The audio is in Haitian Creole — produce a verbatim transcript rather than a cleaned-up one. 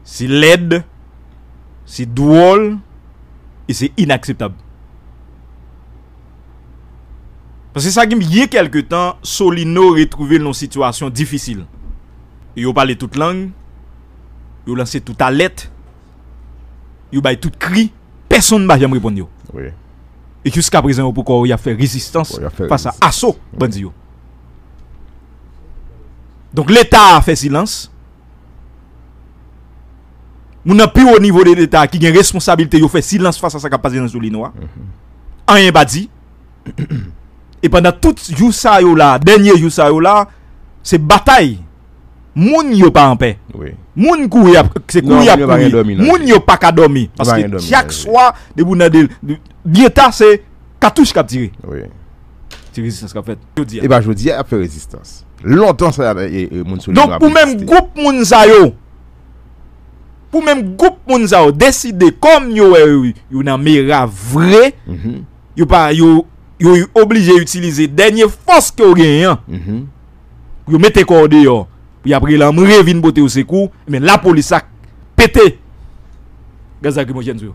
Se lèd, se dwòl, e se inakseptab. Paske sa gen byen kèlke tan, Solino retwouve l nan yon sitiyasyon difisil. Yo pale tout lang, yo lanse tout alèt, yo bay tout kri, pèsonn pa janm reponn yo. Wi. E jiska prezan, yo poko y ap fè rezistans Bon, y ap fè fas a rezistans. Aso bandi yo. Donk, Leta a fè silans. Moun nan pi wo nivo de Leta ki gen responsablite, yo fè silans fas a sa k ap pase nan Solino a. Anyen pa di. E pandan tout jou sa yo la, dènye jou sa yo la, se batay. Moun yo pa anpè. Wi. Moun kouri ap, se Non, kouri ap moun yo pa gen kouri. dòmi nan Moun vi. Yo pa ka dòmi. Yo pa gen Paske dòmi chak nan vi. Swa, depi w nan de, byen ta, se katouch k ap tire. Wi. Se rezistans k ap fèt. Jodi a. E pa jodi a, y ap fè rezistans. Lontan sa, e, e, moun Solino Donk, ap pou menm reziste. Gwoup moun sa yo, pou menm gwoup moun sa yo deside, kòm yo wè yo, yo nan mera vre, Mhm. yo pa, yo, yo oblije itilize dènye fòs ke yo genyen an, Mhm. pou yo mete kò yo deyò, pou y ap rele anmwe vin pote yo sekou, men lapolis la pete gaz lakrimojèn sou yo.